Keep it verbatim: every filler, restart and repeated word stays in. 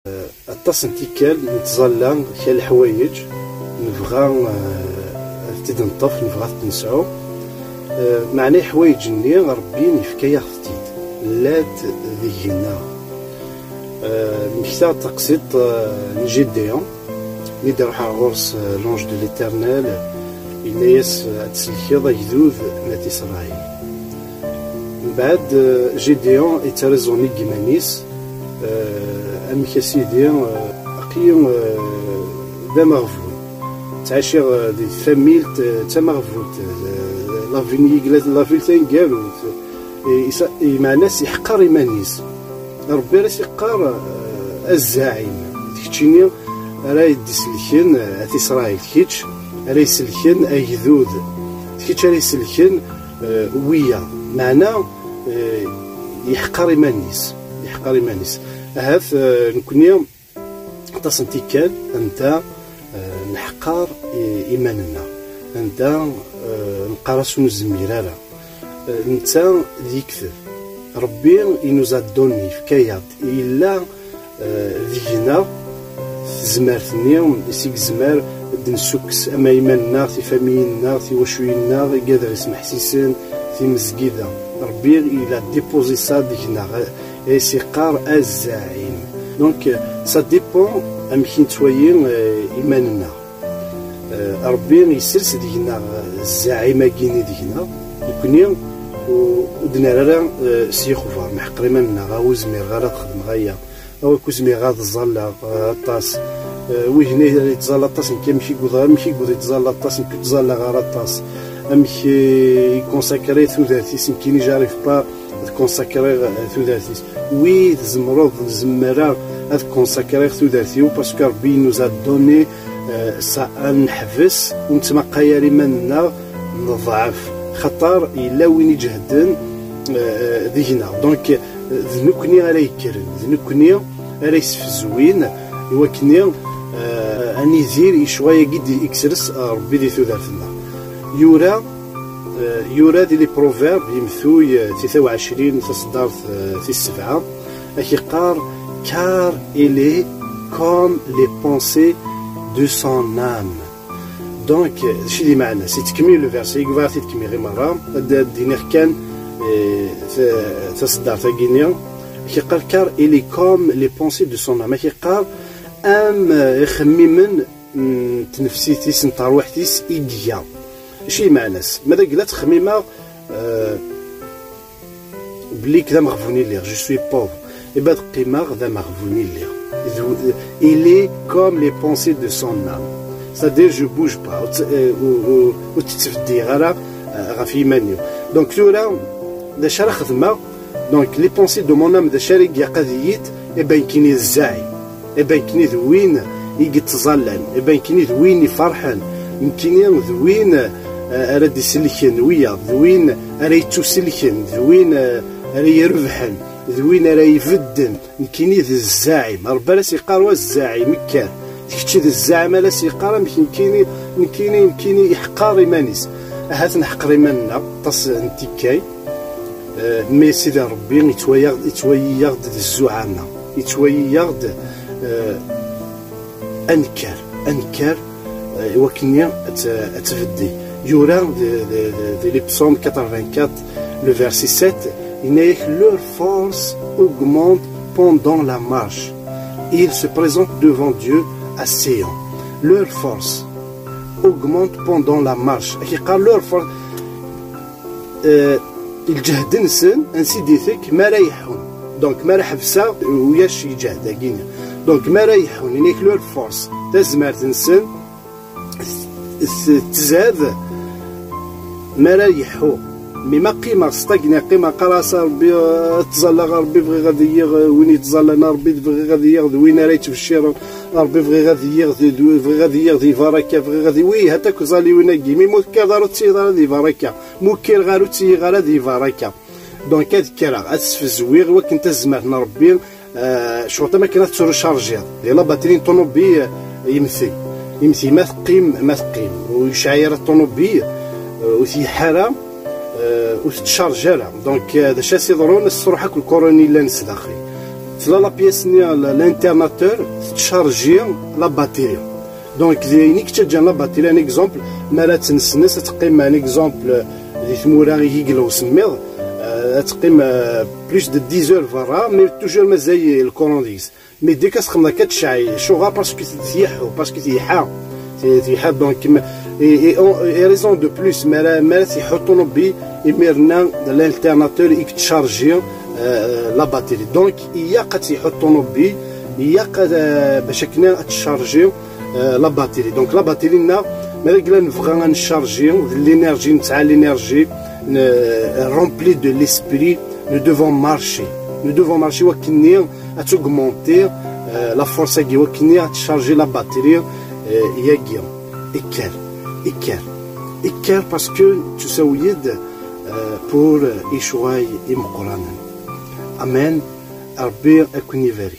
Aṭas n tikkal nettẓalla kra leḥwayeǧ, nebɣa eh, ad t-id-neṭṭef, nebɣa ad t-nesɛu. Eh, meɛna leḥwayeǧ-nni Ṛebbi yefka-yaɣ-t-id, llant deg-neɣ. Eh, mmektaɣ-d taqsiṭ eh, n Gédéon, mi d-ruḥeɣ ɣur-s eh, l'ange de l'Éternel, yenna-yas eh, ad tsellkeḍ agdud n At Isṛayil. Mbeɛd eh, Gédéon yettṛiẓuni deg yiman-is, eh, amek a sidi, eh, aql-i eh, d ameɣbun. Ttɛiciɣ eh, di tfamilt eh, d tameɣbult, eh, la ville, la ville taneggarut. Eh, isa- eh, meɛna-s iḥqer iman-is. Ṛebbi ara s-iqqar eh, a zzaɛim, d keččini ara d-iselken eh, At Isṛayil, d kečč ara iselken agdud, d kečč ara iselken eh, wiyaḍ. Meɛna eh, yeḥqer iman-is, yeḥqer iman-is. Ahat eh, nekni aṭas n tikkal anda eh, neḥqer i- iman-nneɣ, anda eh, neqqar-as ur nezmir ara. Eh, netta d yekteb. Ṛebbi i nous a donné, yefka-yaɣ-d, yella eh, deg-neɣ tezmert-nni i s-yezmer ad d-nessukkes ama iman-nneɣ, tifamiyin-nneɣ, tiwacuyin-nneɣ, igad ɣ-ismeḥsisen, timezgida. Ṛebbi il a déposé ça deg-neɣ, eh, i s-iqqar a zzaɛim. Donc eh, ça dépend amek i nettwali eh, iman-nneɣ. Eh, Ṛebbi yessers deg-neɣ zzaɛima-gini deg-neɣ, nekni u- ur d-nerra ara eh, s yixbar, neḥqer iman-nneɣ, a ur zmireɣ ara ad xedmeɣ aya, a ur zmireɣ ad ẓẓalleɣ eh, aṭas. Eh, wihin yettẓalla aṭas, nekk amek i yuḍ, amek i yuḍ yettẓalla aṭas, nekk ur ttẓallaɣ ara aṭas. Amek eh, i consacré tudert-is, nekkini j'arrive pas ad consacré eh, tudert-is. Oui, tzemreḍ, zemreɣ ad consacré tudert-iw, parce que Ṛebbi nous a donné eh, ça, ad neḥbes, ur nettmaqay ara iman-nneɣ neḍɛef, xaṭer yella win iǧehden eh, deg-neɣ. Donc eh, d nekni ara yekkren, d nekni ara yesfezwin i wakken eh, ad nidir i ccɣel-agi d-, i yesres Ṛebbi di tudert-nneɣ. Yura eh, yura di les Proverbes, yemtuy eh, tita u ɛecrin, taseddart eh, tis sebɛa, ak-iqqar: car il est comme les pensées de son âme. Donc eh, d acu di meɛna-s? Yettkemmil le verset, i yebɣa ad t-id-kemmil i merra, ad ad d-iniɣ kan eh, ta- taseddart-agi-nni, ak-iqqar: car il est comme les pensées de son âme. Ak-iqqar am eh, ixemmimen n tnefsit-is, n terwiḥt-is i iga. Acu i meɛna-s? Ma d agla ttxemmimeɣ eh, belli d ameɣbun i lliɣ, je suis pauvre, iba ad qqimeɣ d ameɣbun i lliɣ. D- il est comme les pensées de son âme. C'est-à-dire, je bouge pas, ur tt- eh, ur- ur- ur ttbeddileɣ ara eh, ɣef yiman-iw. Donc tura, d acu ara xedmeɣ? Donc les pensées de mon âme, d acu ara iga qad yit? Iba nekkini d zzaɛi, iba nekkini d win i yettẓallan, iba nekkini d win iferḥen, nekkini d win eh, ara d-iselken wiyaḍ, d win ara yettuselken, d win eh, ara irebḥen, d win ara ibedden. Nekkini d zzaɛim. Ṛebbi ara s-iqqar wa zzaɛim, kker. D kečč d zzaɛim, ara s-iqqar amek nekkini, nekkini, nekkini, iḥqer iman-is. Ahat neḥqer iman-nneɣ, aṭas n tikkal. Eh, mais Sidi Ṛebbi yettwali-yaɣ-d, yettwali-yaɣ-d d zzuɛama, yettwali-yaɣ-d eh, ad nekker, ad nekker eh, i wakken ad t- ad tbeddi. Yura di, di, di, di les psaumes quatre-vingt-quatre, le verset sept, yenna-yak: leur force augmente pendant la marche. Ils se présentent devant Dieu à Sion. Leur force augmente pendant la marche. Ak-iqqar leur force, eh, lǧehd-nsen, ansi d-itek, mi ara yeḥḥun. Donc mi ara ḥebseɣ, ulac lǧehd-agi. Donc mi ara yeḥḥun, yenna-yak leur force, tazmert-nsen t- tzad mi ara yeḥḥu. Mi ma qqimeɣ stagniɣ, qqimeɣ qqareɣ-as a Ṛebbi, eh, ttẓallaɣ a Ṛebbi, bɣiɣ ad iliɣ eh, win yettẓallan a Ṛebbi, bɣiɣ ad iliɣ d win ara yettbecciren a Ṛebbi, bɣiɣ ad iliɣ d, d, bɣiɣ ad iliɣ di baraka, bɣiɣ ad, wi, ha-t-ak uẓaliwin-agi, mi ur tekkireḍ ara ur tettihiḍ ara di baraka, mi ur kkireɣ ara ur ttiliɣ ara di baraka. Donc ad kkreɣ, ad sfezwiɣ i wakken tazmert n Ṛebbi, eh, cwiṭ am akken ad tettrucarjiḍ. Di la batterie n ṭunubil, eh, yemti. Yemti ma teqqim, ma teqqim. Ur yesɛi ara ṭunubil, eh, ur tyeḥḥa ara, eh, ur tettcarj ara. Donc eh, d acu as-iḍrun? As-truḥ akk lkurun yellan sdaxel. La pièce-nni, l'internateur, tettchargi la batterie. Donc, d ayen i yettaǧǧan la batterie, un exemple, mi ara tt-nesnes, ad teqqim, un exemple, di tmura i yigla usemmiḍ, euh, ad teqqim, euh, plus de dix heures berra, mais toujours mazal le courant deg-s. Mais dès que txedmeḍ akka tecɛel, acuɣer? Parce que tyeḥḥu, parce que tyeḥḥa. Tyeḥḥa, donc, et, et, et raison de plus, mi ara, mi ara tyeḥḥu ṭunubil, imir-nni, l'internateur i yettchargi, euh, la batterie. Donc, ilaq ad tyeḥḥu ṭunubil, ilaq ad, euh, bac akken ad tchargi, euh, la batterie. Donc, la batterie-nneɣ, mi ara yella nebɣa ad nchargi, d l'énergie, nesɛa l'énergie, euh, remplie de l'esprit, nous devons marcher. Nous devons marcher, wakken ad augmenter, euh, la force-agi, wakken ad tcharger la batterie, euh, yagi. Ikker, ikker, ikker, parce que tusawi-d, euh, pour, euh, icɣal imeqqranen. Amen. Rebbi ad ken-ibarek.